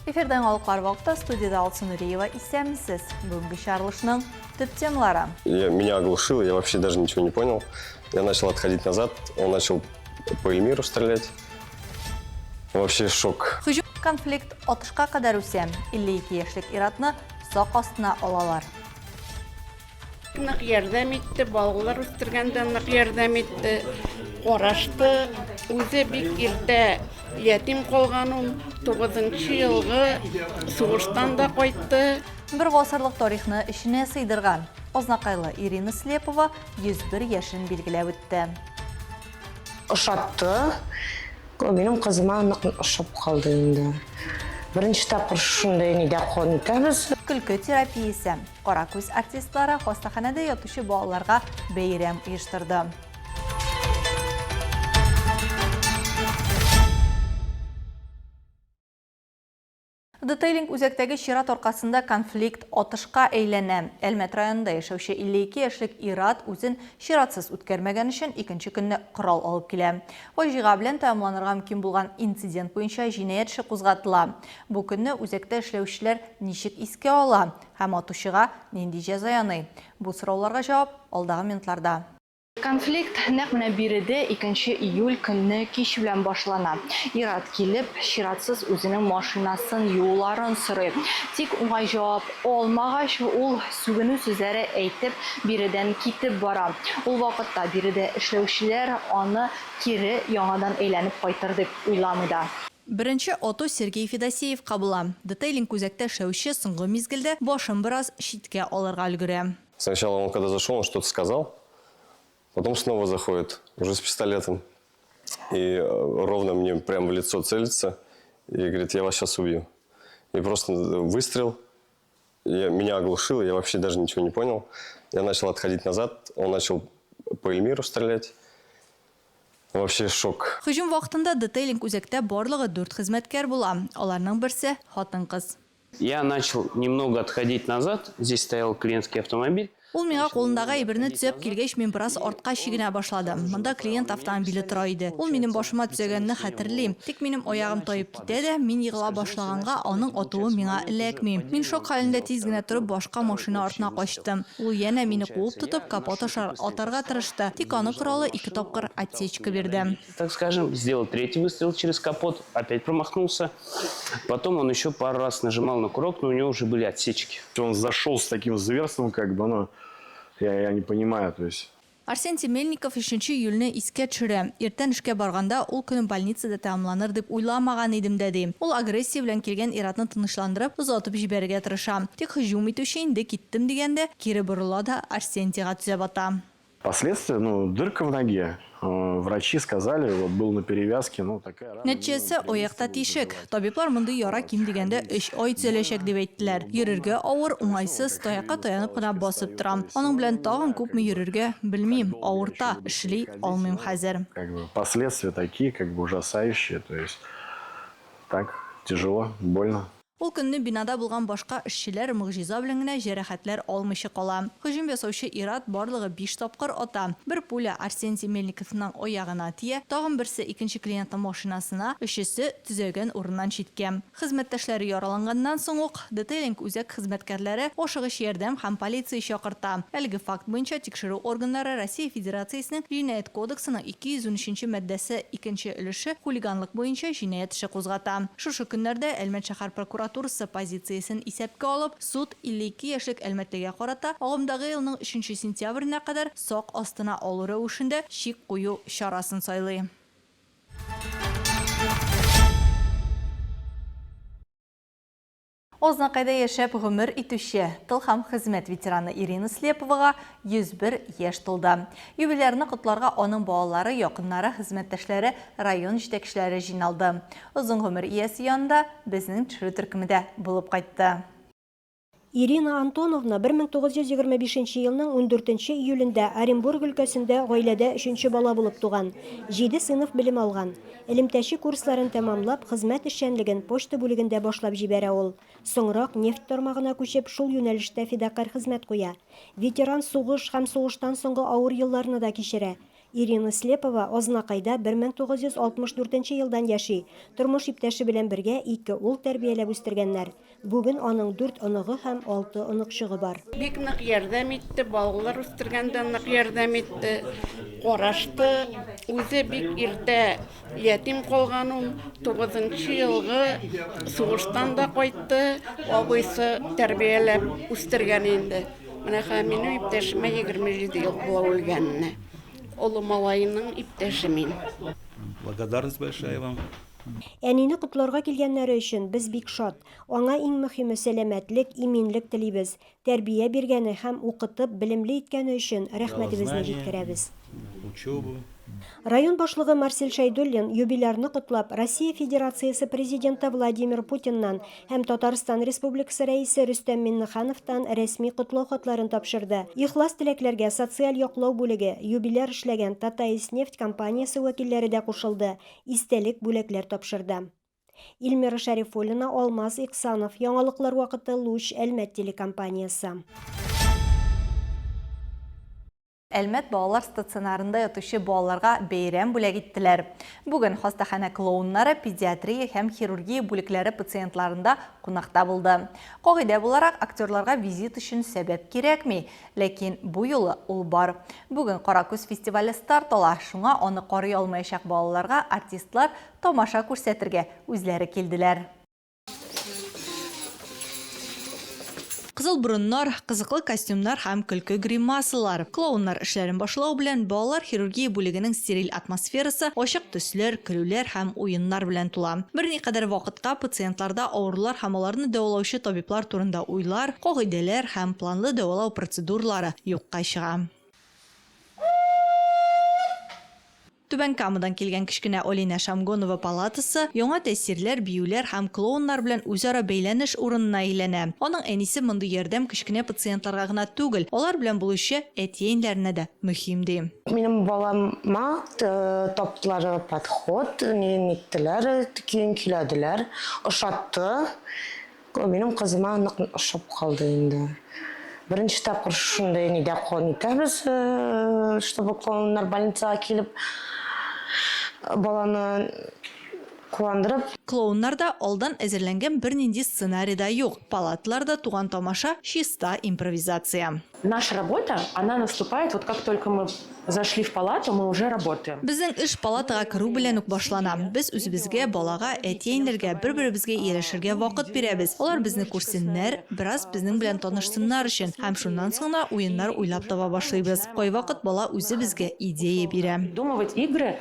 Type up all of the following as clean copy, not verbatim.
Эфирда яңалыклар вакыты студиядә Алсу Нуриева исәнмесез. Бүгенге чыгарылышның төп темалары. Я, меня оглушило, я вообще даже ничего не понял. Я начал отходить назад, он начал по Эльмиру стрелять. Вообще шок. Һөҗүм конфликт атышка кадәр үсә. 52 яшьлек ир-атны сак астына алалар. Нык ярдәм итте, балалар үстергәндә нык ярдәм итте. Карашты. Үзе бик иртә ятим калган ул. 9 елгы сугыштан да кайтты. Бер гасырлык тарихны эченә сыйдырган Азнакайлы Ирина Слепова 101 яшен билгеләп үтте. Ошатты. Минем кызыма нык ошап калды инде. Беренче тапкыр шушындый нидә кон итәбез. Көлке терапиясе. Каракүз артистлары хастаханәдә ятучы балаларга бәйрәм оештырды. Детейлинг үзәктәге чират аркасында конфликт атышка әйләнә. Әлмәт районында яшәүче 52 яшьлек ир-ат үзен чиратсыз үткәрмәгән өчен икенче көнне корал алып килә. Фаҗига белән тәмамланырга мөмкин булган инцидент буенча җинаять эше кузгатыла. Бу көнне үзәктә эшләүчеләр ничек искә ала? Һәм атучыга нинди җәза яный? Бу сорауларга җавап алдагы минутларда. Конфликт нәкъ менә биредә икенче июль көнне кич белән башлана. Ир-ат килеп, чиратсыз үзенең машинасын юуларын сорый. Тик уңай җавап алмагач, ул сүгенү сүзләре әйтеп, биредән китеп бара. Ул вакытта биредә эшләүчеләр аны кире яңадан әйләнеп кайтыр дип уйламый да. Беренче ату Сергей Федосеевка була. Детейлинг үзәктә эшләүче соңгы мизгелдә башын бераз читкә алырга өлгерә. Сначала он когда зашел, он что-то сказал, потом снова заходит, уже с пистолетом. И ровно мне прямо в лицо целится и говорит, я вас сейчас убью. И просто выстрел, я, меня оглушило, я вообще даже ничего не понял. Я начал отходить назад, он начал по Эльмиру стрелять. Вообще шок. Һөҗүм вакытында детейлинг үзәктә барлыгы дүрт хезмәткәр була. Аларның берсе, хатын-кыз. Я начал немного отходить назад, здесь стоял клиентский автомобиль. Ул миңа кулындагы әйберне төзәп килгәч, мин бераз артка чигенә башладым. Монда клиент автомобиле тора иде. Ул минем башыма төзәгәнне хәтерлим. Тик минем аягым таеп китә дә, мин егыла башлаганга, аның атуы миңа эләкми. Мин шок хәлендә тиз генә торып башка машина артына качтым. Ул янә мине куып тотып, капот аша атарга тырышты, тик аның коралы ике тапкыр отсечка бирде. Так скажем, сделал третий выстрел через капот, опять промахнулся. Потом он еще пару раз нажимал на курок, но у него уже были отсечки. Он зашел с таким зверством, как бы, ну, я, я не понимаю, то есть. Арсентий Мельников өченче июльне искә төшерә. Иртән эшкә барганда, ул көнем больницада тәмамланыр дип уйламаган идем дә, ди. Ул агрессия белән килгән ир-атны тынычландырып, озатып җибәрергә тырыша. Тик һөҗүм итүче инде киттем дигәндә, кире борыла да Арсентийга төзәп ата. Последствия, ну, дырка в ноге. Э, врачи сказали, вот был на перевязке, ну, такая рана. Нәтиҗәсе, аякта тишек. Табиблар мондый яра ким дигәндә өч ай төзәләчәк дип әйттеләр. Йөрергә авыр, уңайсыз, таякка таянып кына басып торам. Аның белән тагын күпме йөрергә, белмим, авырта, эшли алмыйм хәзер. Как бы последствия такие, как бы ужасающие, то есть так тяжело, больно. Ул көнне бинада булган башка эшчеләр могҗиза белән генә җәрәхәтләр алмыйча кала. Һөҗүм ясаучы ир-ат барлыгы биш тапкыр ата. Бер пуля Арсентий Мельниковның аягына тия, тагын берсе икенче клиентның машинасына, өчесе, төзәгән урыннан читкә. Хезмәттәшләре яраланганнан соң ук, Детейлинг үзәк хезмәткәрләре ашыгыч ярдәм һәм полиция чакырта. Әлеге факт буенча тикшерү органнары Россия Федерациясенең Җинаять кодексының 213 нче маддәсе икенче өлеше, хулиганлык буенча җинаять эше кузгата. Шушы көннәрдә Әлмәт шәһәр прокуратурасы позициясен исәпкә алып, суд 52 яшьлек әлмәтлегә карата агымдагы елның өченче сентябренә кадәр сак астына алу рәвешендә чик кую чарасын сайлый. Азнакайда яшәп гомер итүче тыл һәм хезмәт ветераны Ирина Слеповага 101 яшь тулды. Юбилярны котларга аның балалары, якыннары, хезмәттәшләре, район җитәкчеләре җыйналды. Озын гомер иясе янында безнең төшерү төркеме дә булып кайтты. Ирина Антоновна 1925 нче елның ундүртенче июлендә Оренбург өлкәсендә гаиләдә өченче бала булып туган. Җиде сыйныф белем алган. Элемтәче курсларын тәмамлап, хезмәт эшчәнлеген почта бүлегендә башлап җибәрә ул. Соңрак нефть тармагына күчеп, шул юнәлештә фидакарь хезмәт куя. Ветеран сугыш һәм сугыштан соңгы авыр елларны да кичерә. Ирина Слепова Азнакайда 1964 нче елдан яши. Тормыш иптәше белән бергә ике ул тәрбияләп үстергәннәр. Бүген аның дүрт оныгы һәм алты оныкчыгы бар. Бик нык ярдәм итте, балалар үстергәндә нык ярдәм итте, карашты. Үзе бик иртә ятим калган ул, тугызынчы елгы сугыштан да кайтты, абыйсы тәрбияләп үстергән инде. Менә хәзер минем иптәшемә 27 ел була үлгәненә. Олы малаеның иптәше мин. Благодарность большая вам. Әнине котларга килгәннәре өчен без бик шат. Аңа иң мөхиме сәламәтлек, иминлек телибез. Тәрбия биргәне һәм укытып, белемле иткәне өчен рәхмәтебезне җиткерәбез. Район башлыгы Марсель Шәйдуллин юбилярны котлап, Россия Федерациясе Президенты Владимир Путиннан һәм Татарстан Республикасы Рәисе Рөстәм Миңнехановтан рәсми котлау хатларын тапшырды. Ихлас теләкләргә социаль яклау бүлеге, юбиляр эшләгән Татаиснефть компаниясе вәкилләре дә кушылды, истәлек бүләкләр тапшырды. Илмира Шәрифуллина, Алмаз Иксанов, Яңалыклар вакыты, Луч, Әлмәт телекомпаниясе. Әлмәт балалар стационарында ятучы балаларга бәйрәм бүләк иттеләр. Бүген хастаханә клоуннары педиатрия һәм хирургия бүлекләре пациентларында кунакта булды. Кагыйдә буларак, актерларга визит өчен сәбәп кирәкми, ләкин бу юлы ул бар. Бүген Каракүз фестивале старт ала, шуңа аны карый алмаячак балаларга артистлар тамаша күрсәтергә үзләре килделәр. Кызыл борыннар, кызыклы костюмнар һәм көлке гримасалар. Клоуннар эшләрен башлау белән, балалар хирургия бүлегенең стериль атмосферасы ачык төсләр, көлүләр һәм уеннар белән тула. Берникадәр вакытка пациентларда авырулар һәм аларны дәвалаучы табиблар турында уйлар, кагыйдәләр һәм планлы дәвалау процедуралары юкка чыга. Түбән Камадан килгән кечкенә Олинә Шамгонова палатасы яңа тәэсирләр, биюләр һәм клоуннар белән үзара бәйләнеш урынына әйләнә. Аның әнисе мондый ярдәм кечкенә пациентларга гына түгел, алар белән булучы әти-әниләренә дә мөһим, ди. Минем балама таптылар подход, ни ниттеләр, көен көйләделәр, ошатты. Минем кызыма нык ошап калды инде. Беренче тапкыр шушындый нидә кон итәбез, чтобы клоуннар больницага килеп баланы куандырып. Клоуннарда алдан әзерләнгән бернинди сценарий да юк. Палаталарда туган тамаша, чиста импровизация. Наша работа, она наступает, вот как только мы зашли в палату, мы уже работаем. Безнең эш палатага керү белән үк башлана. Без үзебезгә, балага, әти-әниләргә бер-беребезгә ияләшергә вакыт бирәбез. Алар безне күрсеннәр, бераз безнең белән танышсыннар өчен. Һәм шуннан соң гына уеннар уйлап таба башлыйбыз. Кайвакыт бала үзе безгә идея бирә. Придумывать игры,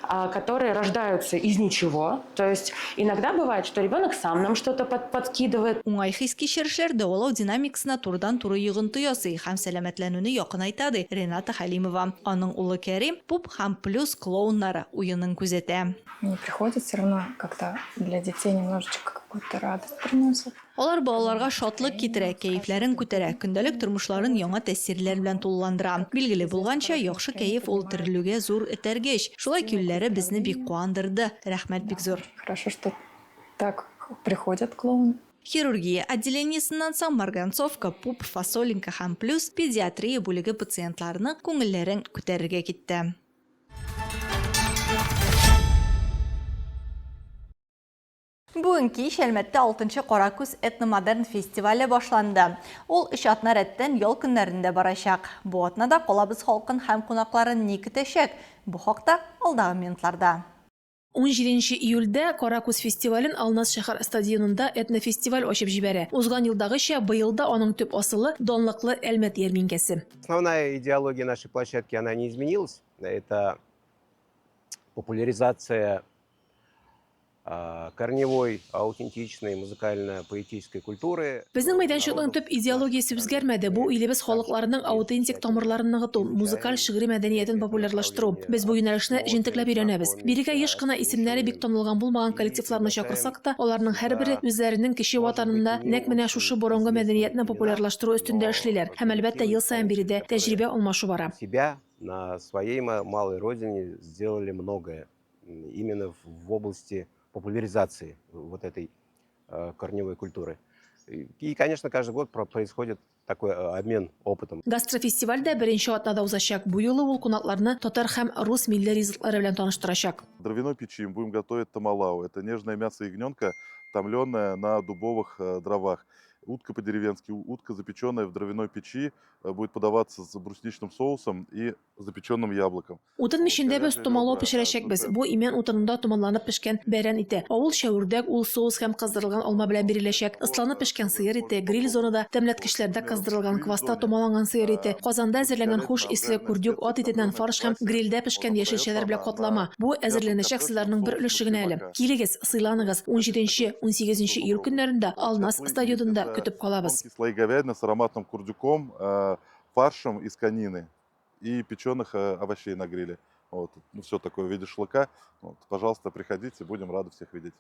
которые рождаются из ничего. То есть иногда бывает, что ребенок сам нам что-то подкидывает. Уңай хис-кичерешләр дәвалау динамикасына турыдан-туры йогынты ясый һәм сәламәтләнүне якынайта, ди Рената Хәлимова. Аның улы Кәрим Пуп һәм Плюс клоуннары уенын күзәтә. Они приходят, все равно как-то для детей немножечко какую-то радость приносят. Алар балаларга шатлык китерә, кәефләрен күтәрә, көндәлек тормышларын яңа тәэсирләр белән тулыландыра. Билгеле булганча, яхшы кәеф ул терелүгә зур этәргеч. Шулай килүләре безне бик куандырды. Рәхмәт бик зур. Хорошо, что так приходят клоуны. Хирургия отделениесеннән соң Марганцовка, Пуп, Фасоленко һәм Плюс педиатрия бүлеге пациентларының күңелләрен күтәрергә китте. Бүген кич Әлмәттә алтынчы Каракүз этномодерн фестивале башланды. Ул өч атна рәттән ял көннәрендә барачак. Бу атнада калабыз халкын һәм кунакларын ни көтәчәк? Бу хакта алдагы минутларда. Унҗиденче июльдә Каракүз фестивален Алнас шәһәр стадионында этнофестиваль ачып җибәрә. Узган елдагыча, быел да аның төп асылы, данлыклы Әлмәт ярминкәсе. Основная идеология нашей площадки, она не изменилась. Это популяризация корневой, аутентичной музыкально-поэтической культуры. Безнең мәйданчыкның төп идеологиясе үзгәрмәде, бу илебез халыкларының аутентик тамырларын ныгыту, музыкаль шигъри мәдәниятен популярлаштыру. Без бу юнәлешне җентекләп өйрәнәбез. Бирегә еш кына исемнәре бик танылган булмаган коллективларны чакырсак та, аларның һәрбере үзләренең кече ватанында нәкъ менә шушы борынгы мәдәниятне популярлаштыру өстендә эшлиләр һәм, әлбәттә, ел саен биредә тәҗрибә алмашу бара. Себя на своей малой родине сделали многое. именно в области популяризации вот этой корневой культуры. И, конечно, каждый год происходит Такой обмен опытом. Гастрофестиваль дә беренче атнада узачак. Бу юлы ул кунакларны татар һәм рус милли ризыклары белән таныштырачак. В дровяной печи мы будем готовить тамалау. Это нежное мясо ягненка, томленное на дубовых дровах. Утка по-деревенски, утка, запеченная в дровяной печи, будет подаваться с брусничным соусом и запеченным яблоком. Утын мичендә без томалау пешерәчәкбез. Бу имән утынында томанланып пешкән бәрән ите. Авылча үрдәк, ул соус һәм кыздырылган алма белән биреләчәк. Ысланып пешкән сыер ите, гриль зонада, тәмләткечләрдә кыздырылган кваста томаланган сыер ите, казанда әзерләнгән хуш исле курдюк ат итеннән фарш һәм грильдә пешкән яшелчәләр белән катлама. Бу, әзерләнәчәк сыйларның бер өлеше генә әле. Килегез, сыйланыгыз! Унҗиденче, унсигезенче июль көннәрендә Алнас стадионында көтеп калабыз. Слои говядины с ароматным курдюком, фаршем из конины и печеных овощей на гриле. Вот. Ну, все такое в виде шашлыка. Вот. Пожалуйста, приходите, будем рады всех видеть.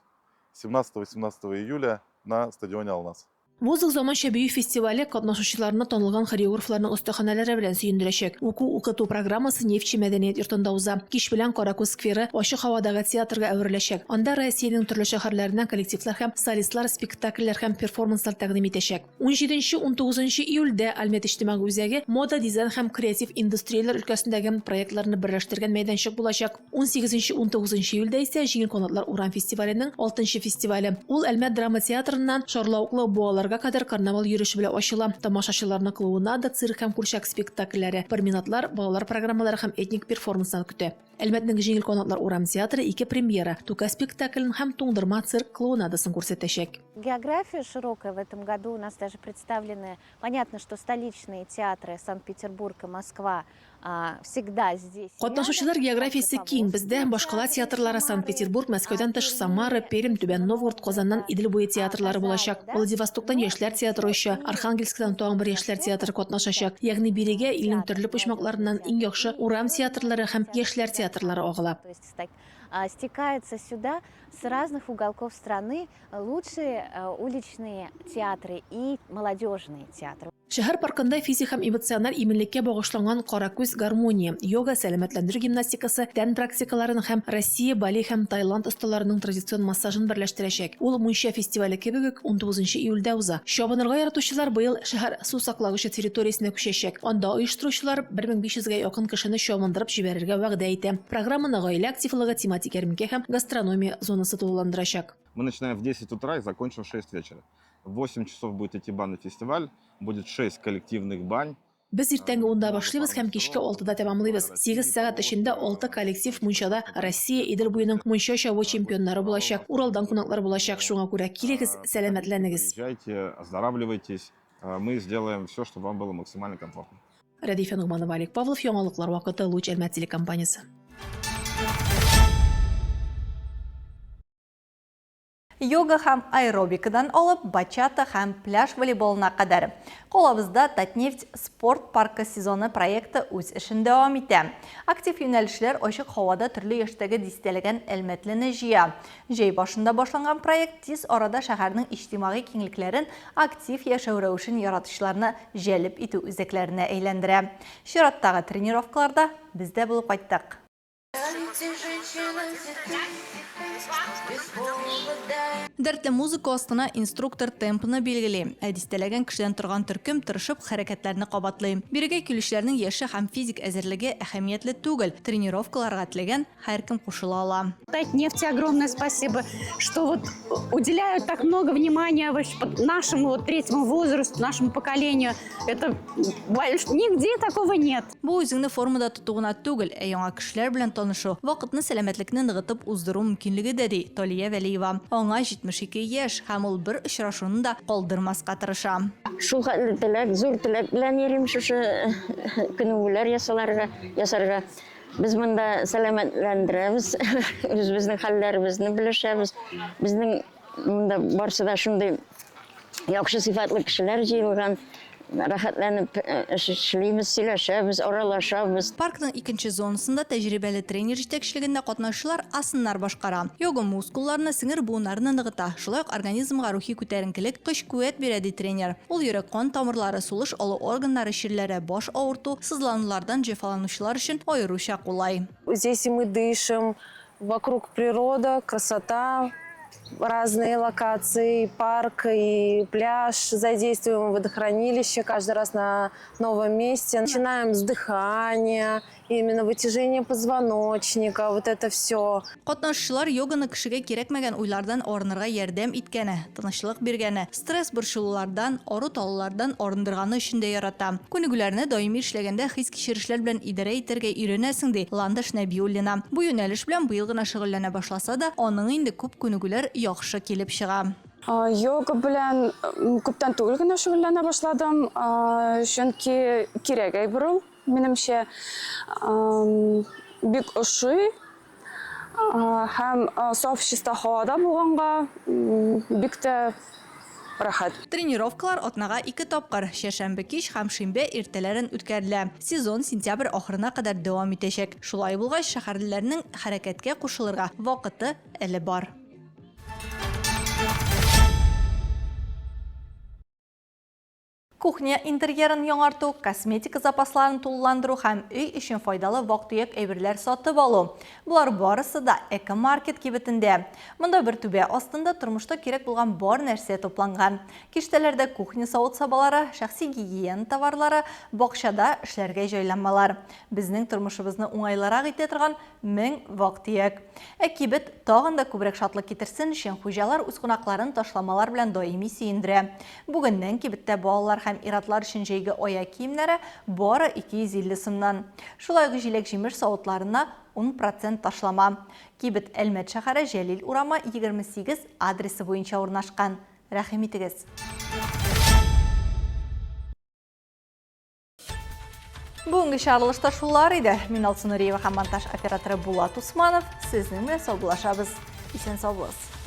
17-18 июля на стадионе Алнас. Воздух заманча бию фестивале катнашучыларны танылган хореографларның остаханәләре белән сөендерәчәк. Уку-укыту программасы Нефтьче мәдәният йортында уза. Кич белән Каракүз скверы ачык һавадагы театрга әвереләчәк. Анда Россиянең төрле шәһәрләреннән коллективлар һәм солистлар спектакльләр һәм перформанслар тәкъдим итәчәк. Унҗиденче-унтугызынчы июльдә Әлмәт иҗтимагый үзәге мода, дизайн һәм креатив индустрияләр өлкәсендәге проектларны берләштергән мәйданчык булачак. Унсигезенче-унтугызынчы июльдә исә Җиңел канатлар урам фестиваленең алтынчы фестивале. Ул Әлмәт драма театрыннан Шарлавыклы буаларга кадәр карнавал йөреше белән ачыла. Тамашачыларны клоунада, цирк һәм курчак спектакльләре, променадлар, балалар программалары һәм этник перформанслар көтә. Әлмәтнең Җиңел канатлар урам театры ике премьера, Тука спектаклен һәм Туңдырма цирк клоунадасын күрсәтәчәк. География широкая в этом году у нас даже представлены, понятно, что столичные театры Санкт-Петербург и Москва всегда здесь. Катнашучылар географиясе киң, бездә башкала театрлары Санкт-Петербург, Мәскәүдән тыш Самара, Пермь, Түбән Новгород, Казаннан Идел буе театрлары булачак. Владивостоктан яшьләр театры оча, Архангельскидан тагын бер яшьләр театры катнашачак. Ягъни бирегә илнең төрле почмакларыннан иң яхшы урам театрлары һәм яшьләр театрлары агыла. Стекаются сюда с разных уголков страны лучшие уличные театры и молодежные театры. Шәһәр паркында физик һәм эмоциональ иминлеккә багышланган Каракүз гармония, йога, сәламәтләндерү гимнастикасы, тән практикаларын һәм Россия, Бали һәм Таиланд осталарының традицион массажын берләштерәчәк. Ул Мунча фестивале кебек үк унтугызынчы июльдә уза. Чабынырга яратучылар быел шәһәр су саклагычы территориясенә күчәчәк. Анда оештыручылар 1500 гә якын кешене чабындырып җибәрергә вәгъдә итә. Программаны гаилә активлыгы, тематик ярминкә һәм гастрономия зонасы тулыландырачак. Мы начинаем в 10 утра и закончим в 6 вечера. В 8 часов будет идти банный фестиваль, будет 6 коллективных бань. Без иртәнге унда башлыйбыз һәм кичке алтыда тәмамлыйбыз. Сигез сәгать эчендә алты коллектив мунчада Россия, Идел буеның мунча чабу чемпионнары булачак, Уралдан кунаклар булачак, шуңа күрә килегез, сәламәтләнегез. Приезжайте, оздоравливайтесь, мы сделаем все, чтобы вам было максимально комфортно. Рәдифә Ногманова, Олег Павлов, Яңалыклар вакыты, Луч Әлмәт телекомпаниясе. Йога һәм аэробикадан алып, бачата һәм пляж волейболына кадәр. Калабызда Татнефть спорт паркы сезоны проекты үз эшен дәвам итә. Актив юнәлешләр ачык һавада төрле яшьтәге дистәләгән әлмәтлене җыя. Җәй башында башланган проект тиз арада шәһәрнең иҗтимагый киңлекләрен актив яшәү рәвешен яратучыларны җәлеп итү үзәкләренә әйләндерә. Чираттагы тренировкаларда без дә булып кайттык. Дәртле музыка астына инструктор темпны билгели, ә дистәләгән кешедән торган төркем тырышып хәрәкәтләрне кабатлый. Бирегә килүчеләрнең яше һәм физик әзерлеге әһәмиятле түгел, тренировкаларга теләгән һәркем кушыла ала. Татнефти огромное спасибо, что вот уделяют так много внимания нашему вот третьему возрасту, нашему поколению. Это нигде такого нет. Бу үзеңне формада тоту гына түгел, ә яңа кешеләр белән танышу, вакытны сәламәтлекне ныгытып уздыру мөмкинлеге дә, ди Талия Вәлиева. Аңа 72 яшь һәм ул бер очрашуны да калдырмаска тырыша. Шул хәтле теләк, зур теләк белән йөрим шушы күнегүләр ясаларга, ясарга. Без монда сәламәтләндерәбез, үзебезнең хәлләребезне белешәбез. Безнең Монда барсы да шундый яхшы сыйфатлы кешеләр җыелган. Рәхәтләнеп эшлибез, сөйләшәбез, аралашабыз. Паркның икенче зонасында тәҗрибәле тренер җитәкчелегендә катнашучылар асаннар башкара. Йога мускулларны, сеңер буыннарны ныгыта, шулай ук организмга рухи күтәренкелек, көч-куәт бирә, ди тренер. Ул йөрәк-кан тамырлары, сулыш алу органнары чирләре, баш авырту, сызланулардан җәфаланучылар өчен аеруча кулай. Здесь и мы дышим, вокруг природа, красота. Разные локации, и парк, и пляж, задействуем водохранилище каждый раз на новом месте. Начинаем с дыхания, именно вытяжение позвоночника, вот это все. Катнашучылар йоганы кешегә кирәкмәгән уйлардан арынырга ярдәм иткәне, тынычлык биргәне, стресс-борчылулардан, ару-талулардан арындырганы өчен дә ярата. Күнегүләрне даими эшләгәндә хис-кичерешләр белән идарә итәргә өйрәнәсең, ди Ландыш Нәбиуллина. Бу юнәлеш белән быел гына шөгыльләнә башласа да, аның инде күп күнегүләр яхшы килеп чыга. Йога белән күптән түгел генә шөгыльләнә башладым, чөнки кирәк әйбер ул. Минемчә, бик ошый һәм саф чиста һавада булганга бик тә рәхәт. Тренировкалар атнага ике тапкыр, чәршәмбе кич һәм шимбә иртәләрен үткәрелә. Сезон сентябрь ахырына кадәр дәвам итәчәк. Шулай булгач, шәһәрлеләрнең хәрәкәткә кушылырга вакыты әле бар. Кухня интерьерын яңарту, косметика запасларын тулыландыру һәм өй өчен файдалы вак-төяк әйберләр сатып алу. Болар барысы да Экомаркет кибетендә. Монда бер түбә астында тормышта кирәк булган бар нәрсә тупланган. Киштәләрдә кухня савыт-сабалары, шәхси гигиена товарлары, бакчада эшләргә җайланмалар. Безнең тормышыбызны уңайлырак итә торган 1000 вак-төяк. Ә кибет тагын да күбрәк шатлык китерсен өчен, хуҗалар үз кунакларын ташламалар белән даими сөендерә. Бүгеннән кибеттә балалар һәм ир-атлар өчен җәйге аяк киемнәре бары 250 сумнан. Шулай ук җиләк-җимеш савытларына 10 процент ташлама. Кибет Әлмәт шәһәре Җәлил урамы 28 адресы буенча урнашкан. Рәхим итегез! Бүгенге чыгарылышта шулар иде. Мин Алсу Нуриева һәм монтаж операторы Булат Усманов сезнең белән саубуллашабыз. Исән сау булыгыз.